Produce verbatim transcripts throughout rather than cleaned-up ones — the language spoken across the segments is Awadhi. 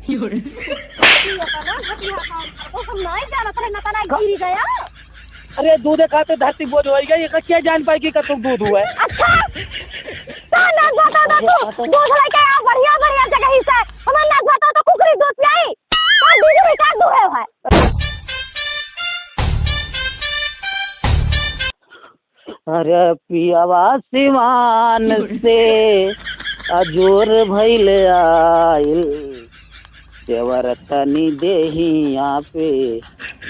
ये तो ना घटिया काम कर दो, हम नहीं जानत रहे, ना तना गिरी गया। अरे दूध खाते धरती बोझ होई गई, एका क्या जान पाई कि कतुक दूध हुआ है? अच्छा, तो ना बता दो तू, दूध लेके आओ बढ़िया बढ़िया जगह ही से, हमार ना बता तो कुकरी दूध पियाई, तो दूध में का दूध है भाई? अरे पियवा सिवान से अजोर भइल आइल, देवर तनी देहिया पे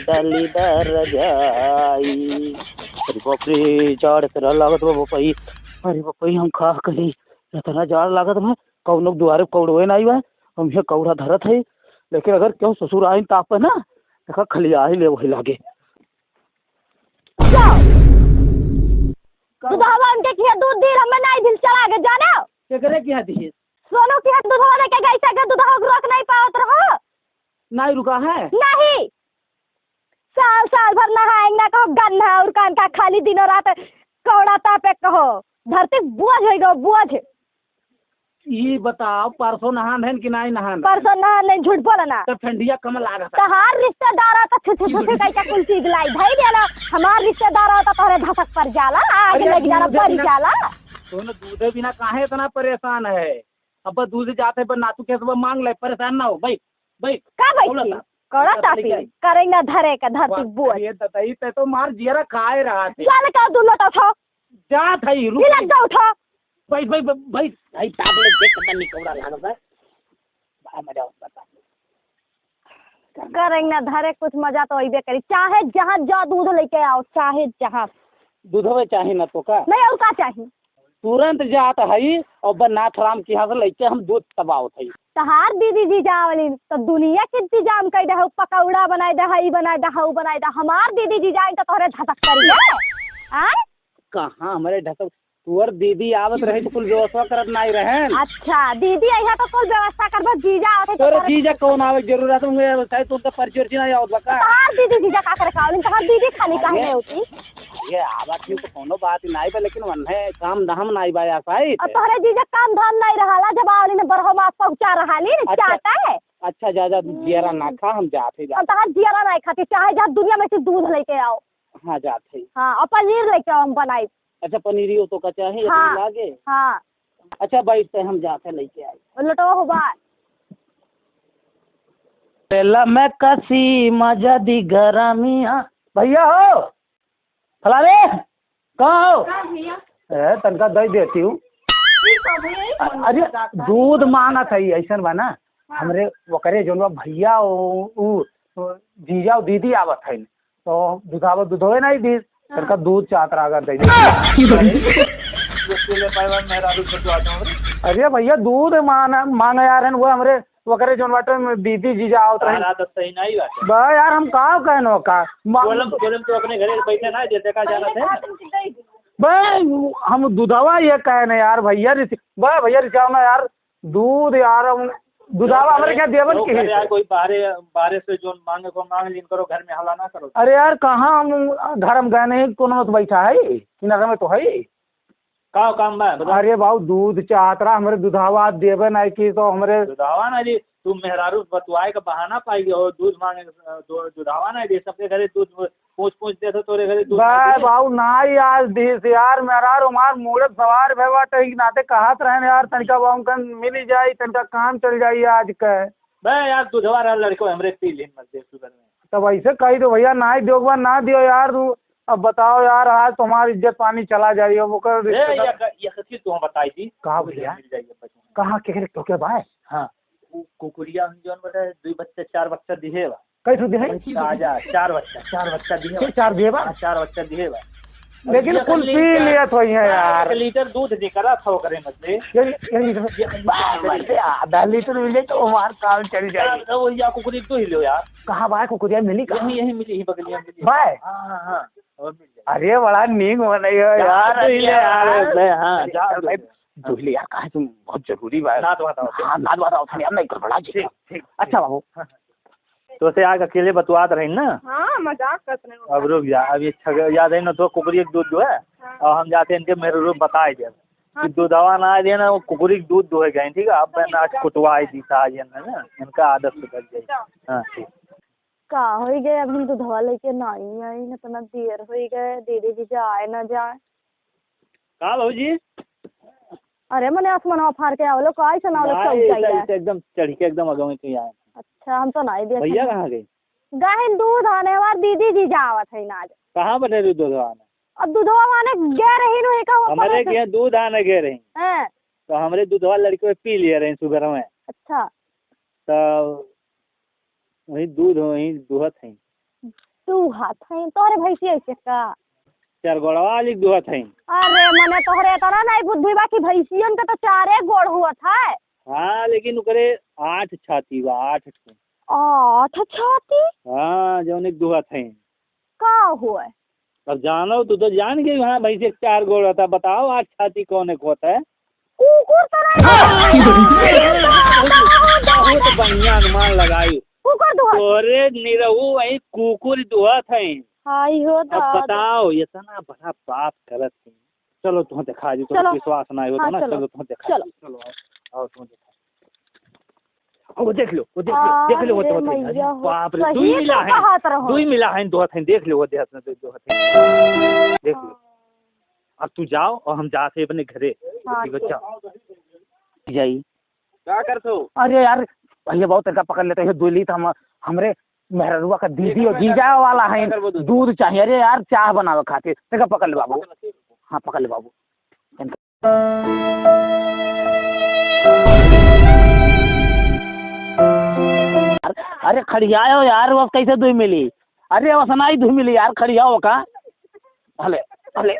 डाली द रजाई। अरे बाप रे, जाड़ इतना लागत बा बपई। अरे बपई, हम का करी, इतना जाड़ लागत बा, कौनो दुआरे कौड़वे नाई बा, हम ये कौड़ा धरत है, लेकिन अगर केहू ससुर आइन ताप ना, देखा खलिया ही ले वही लागे। जाओ। का? दुधवा उनके किहे दूध दी, हमें नहीं दिल चला के जाना। केकरे किहे दी? सोनू किहे दूधवा लेके गई से, के दूधवा के रोक नहीं पावत रहो। नहीं रुका है? नहीं। साल, साल भर नहाएंगे ना कहो गन्ना और कान का खाली दिनों रात कौड़ा तापे कहो। धरती बोझ होई गो, बोझ। ई बताओ, परसों नहान है कि नाई नहान? परसों नहान नहीं, झूठ बोला ना। तो ठंडिया कम लागत है। तहार रिश्तेदार तो छु, छु, छु, छु, कह के कुल चीज लाई, भाई देला। हमार रिश्तेदार तो तोहरे धसक पर जाला, आग अरे लग जाला, दूध पड़ बिना, जाला। दोनों दूध बिना काहे इतना परेशान है? अब दूध जाते पर नातू के सब मांग ले, परेशान ना हो भाई। बैठ। का बैठी? कौड़ा तापी। कौड़ा तापी। करेंगे धरे का धरती वाह, बोझ। ये दतई ते तो मार जियरा खाए रहा थे। चल का दू लोटा उठाओ। जात है, रुक। ये लग जाओ, उठाओ। बैठ, बैठ, बैठ, बैठ। भाई, ताप ले, देख कितना निकौड़ा लागल बा। बड़ा मजा आवत बा। करेंगे ना धरे, कुछ मजा तो अइबे करी। चाहे जहाँ जा दूध लेके आओ, चाहे जहाँ। दूधवे चाही ना तो का? नहीं, और का चाही? तुरंत जात हई और बा नाथ राम के यहाँ से लेके हम दूध तबावत हई। तहार दीदी जीजा आवलिन तो दुनिया के इंतजाम कर दे, हऊ पकौड़ा बनाए दे, हई बनाए दे, हऊ बनाए दे। हमार दीदी जीजा आइन तो तोहरे धसक करी है। आय? कहाँ हमरे ढसक, तोर दीदी आवत रही तो कुल व्यवस्था करत नाई रहन। अच्छा, दीदी अइहा तो कुल व्यवस्था करबो, जीजा आवत है तो तोरे तोहरे जीजा कौन आवे के जरूरत है? उनके शायद उनका परिचय उर्चय नहीं आवत बा का? तहार दीदी जीजा का करे का आवलिन? तहार दीदी खाली काहे अरे, नहीं होती? ये आवत ही तो कोनो बात ही नाई बा, लेकिन वन्हे काम धाम नाई बा या शायद। और तोहरे जीजा काम धाम नाई रहाला, जब आवली ने बरहो मास पहुंचा रहाली ने अच्छा, चाटा है। अच्छा, ज्यादा जियरा ना खा, हम जात ही, और जात। तहार जियरा नाई खाती, चाहे जा दुनिया में से दूध लेके आओ। हाँ, जात ही। हाँ, और पनीर लेके आओ, हम बनाई। अच्छा, पनीरियो तो का चाहे, हाँ, इतनी लागे। हाँ। अच्छा, बैठते हम जाते लेके आए। लोटवा हो बा। तेला में कसी मजा दी गरमिया। भैया हो, फलाने, कहाँ हो? का भैया? ए, तनका दे देती हूँ। ई का भैया, ई अ-, कौन अरे, मजाक बा? दूध मांगत है, ऐसन बा ना। हाँ। हमरे ओकरे जोन बा भैया, उ, उ, जीजा, दीदी आवत है, तो दुधावा दुधवे नहीं दी, हाँ। तनका दूध चाहत रहा अगर दे दे। अरे भैया, दूध मांग, मांग यार है, वो हमरे ओकरे जोन बाटे में दीदी जीजा आवत रहे। यार, आदत सही नहीं बाटे। बा यार, हम का कहनो का? मा- बोलम, बोलम तो अपने घरे बैठे ना, जैसे का जाना थे। बे, हम दुधवा ये कहने यार, भैया रिस-, बे भैया रिसाव ना यार, दूध यार, हम दुधवा हमरे क्या देवन तो की है? यार, कोई बाहरे, बाहरे से जोन मांगे को मांग लीन करो, घर में हल्ला ना करो। अरे यार, कहाँ हम घर में गए नहीं, कोनो में तो बैठा है, किनारे में तो है। का काम बा, बताओ। अरे बाबू, दूध चाहत रहा, हमरे दुधावा देबे नहीं की तो हमरे दुधावा ना दी, तू मेहरारू बतुआए का बहाना पाई गयो, दूध मांगे, दू-, दुधावा ना दी, सबके घरे दूध पूछ पूछ देते, तोरे घरे दूध बे नहीं दिए। बाबू, ना ही आज दिस यार, मेहरारू हमार मूड़े सवार भे बाटे, ही नाते कहत रहन यार, तनिका बाबू कन मिली जाई, तनिका काम चल जाई आज के। बे यार, दुधवा रहा लड़को हमरे पी लेन मत दे सुगर में। तब ऐसे कही दो भैया, ना ही दोगवा ना दियो यार, तू अब बताओ यार, आज तुम्हारी इज्जत पानी चला जाई, अब ओकर ए, रिश्तेदार या क-, या कथी तू हम बताई दी? कहाँ भैया? मिल जाई अब बचवा। कहाँ के, के, के भाई? हाँ, उ कुकुरिया हम जौन बता, दुई बच्चा, चार बच्चा दिहे बा। कैसे दिहे? ताजा, चार बच्चा, चार बच्चा दिहे बा। चार दिहे बा? हाँ, चार बच्चा दिहे बा। लेकिन अब कुल एक पी लीटर, लिया तो ही है हाँ, यार। एक लीटर दूध निकला था ओकरे में से। ये, ये लीटर, ये बार, बार से आधा लीटर मिले तो हमार काम चल जाए। यार, तो वो या कुकुरी दो ही लो यार। कहाँ बा कुकुरिया, मिली कहाँ? यहीं, यहीं मिली, यहीं बगलिया मिली। बा? हाँ, हाँ, हाँ, और मिल जाए। अरे, बड़ा नीक मनई हो यार, यार, अरे यार, यार। मैं, हाँ, अरे, जा, चल भाई, जा। दुहली यार, कहाँ तुम बहुत जरूरी बा। नाथ बताओ। हाँ, नाथ बताओ, थाने अब नहीं कर बड़ा जी। ठीक, ठीक, अच्छा ठीक। बाबू। हाँ, हाँ। तो से आग अकेले बतुआत रही ना? हाँ, मजाक करत रहे हो। अब रुक जा, अब ये छग-, याद है ना, तो कुकरी एक दूध जो है, हाँ। और हम जाते हैं इनके मेरे रूप बताए दे। हाँ, कि ठीक। दूधवा ना दिए ना, वो कुकुरी के दूध दुहे गए, ठीक है? अब मैं आज कुटवाई दी था आज, है ना? इनका आदत सुधर जाए। हाँ, ठीक। का होई गए, अभी दूधवा लेके नाई आई, ना इतना देर होई गए, दीदी जीजा आए ना जाए। का भौजी? अरे मने आसमानवा फाड़ के आवलो, का ऐसा ना आवलो, नहीं, सब ऐसा, जाइला। ऐसा एकदम चढ़ के एकदम आगे में तू आए। अच्छा, हम तो नहीं देखे। भैया कहाँ गए? गहिन दूध आने, हमार दीदी जीजा आवत है ना आज। कहाँ बने रही दूधवा आने? अब दूधवा आने गए रही नु, एका हुआ हमरे पता के यहाँ दूध आने गए रही। हाँ। तो हमरे दूधवा लड़के पी लिए रहे सुबह में। अच्छा। तो वही दूध वही दुहत है। दुहत है? तोहरे भैंसी ऐसे का? चार गोड़वा वाली दुहत है। अरे मने तोहरे इतना नहीं बुद्धि बा कि भैंसियन के तो चारे गोड़ हुआ था। हाँ, लेकिन ओकरे आठ छाती बा, आठ ठो। आठ छाती? हाँ, जौन एक दुहत है। का हुआ? अब जानो, तू तो जान गई, हाँ, भैंसी के चार गोड़ होता। बताओ, आठ छाती कौन एक होता है? कुकुर तो नहीं। बहुत बढ़िया अनुमान लगाई। कुकुर दुहत। तोरे निरहू वही कुकुर दुहत है। हाय हो अब दादा। बताओ, इतना बड़ा बात करत है। चलो, तुम दिखा दी, तुमको चलो। विश्वास नहीं होता हाँ, ना, चलो। चलो, तुम दिखा चलो। दी, चलो, आओ, आओ, तुम दिखा दी। वो देख लो, वो देख लो, देख लो, वो अरे तो होते हैं। मैया हो, बाप रे, सही दुई मिला तो है, कहत रहो। दुई मिला है, दो हथें, देख लो, वो देख लो, दो हथें। देख लो। अब तू जाओ और हम जाते अपने घरे। हाँ, ठीक है, ठीक। जाओ। जाई। का करत हो? अरे यार, भैया बहुत तरीका पकड़ लेते हैं, दुई ली तो हम, हमरे मेहररुआ का दीदी और जीजा वाला है, दूध चाहिए। अरे यार, चाह बनावे खातिर। देखा, पकड़ ले बाबू। हाँ, पकड़ ले बाबू। अरे खड़ियाओ यार, वो कैसे दुई मिली? अरे वो सनाई दुई मिली यार, खड़ियाओ का। हले, हले।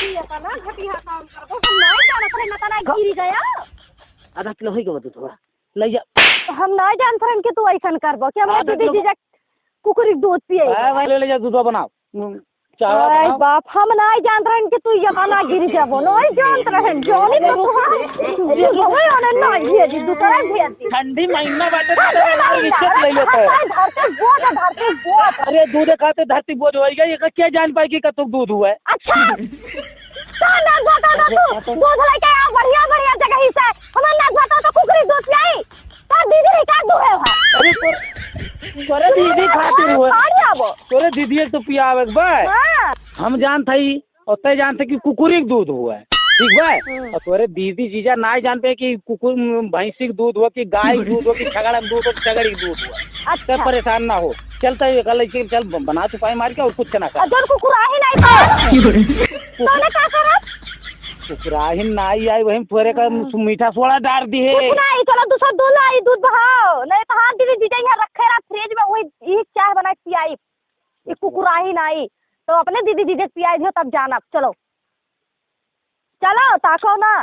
ये तना घटिया काम करबो, हम नहीं जानत रहे, ना तना गिर गया। आधा किलो होई गवा दूधवा, ले जा। हम नहीं जानत रहन कि तू ऐसन करबो, कि हमरा आधा दीदी किलो। जीजा कुकुरी दूध पिए। ए भाई, ले, ले जा, दूधवा बनाओ। हम्म, चाय ए बनाओ। बाप, हम नहीं जानत रहन कि तू ये तना गिर जाबो, नहीं जानत रहन, जानी तो तू, ये हमें ओने नहीं भेजी, दूसरा भेज दी। ठंडी महीना बाटे, तो ठंडी यार महीना, रिश्वत ले लेता है। अरे धरती बोझ है, धरती बोझ। अरे दूध खाते धरती बोझ होई गई, ये क्या जान पाई कि कतुक दूध हुआ है? अच्छा, तो ना बता दो तू, दूध लेके आओ बढ़िया बढ़िया जगह ही से, हमें ना बता तो कुकुरी दूध पियाई, तो दीदी नहीं का दूहे है। अरे तो, तोरे दीदी खातिर हुआ। खा लिया वो। तोरे दीदी एक तो पियावे के बा। हाँ। हम जानत हई, और तय जानते कि कुकुरी के दूध हुआ है, ठीक बा? हम्म। और तोरे दीदी जीजा ना जानते कि कुकुर, भैंसी के दूध हुआ कि गाय के दूध हुआ कि छगड़ा के दूध हुआ कि छगड़ी के दूध हुआ। अच्छा। तय परेशान ना हो, चल तय कल ऐसे चल ब-, बना चुपाई मार के और कुछ ना कर। और जौन कुकुराही नहीं तो? तोने का करब? कुकुराही नहीं आई, वही में थोड़े का हाँ। मीठा सोडा डाल दिए। कुछ नहीं, चलो दूसरा दूध लाई, दूध बहाओ, नहीं तो हाँ दीदी जीजा यहाँ रखे रहा फ्रिज में, वही एक चाय बना के पियाई। ये कुकुराही नहीं, तो अपने दीदी जीजा के पियाई दियो, तब जानब। चलो। चलो, ताको ना।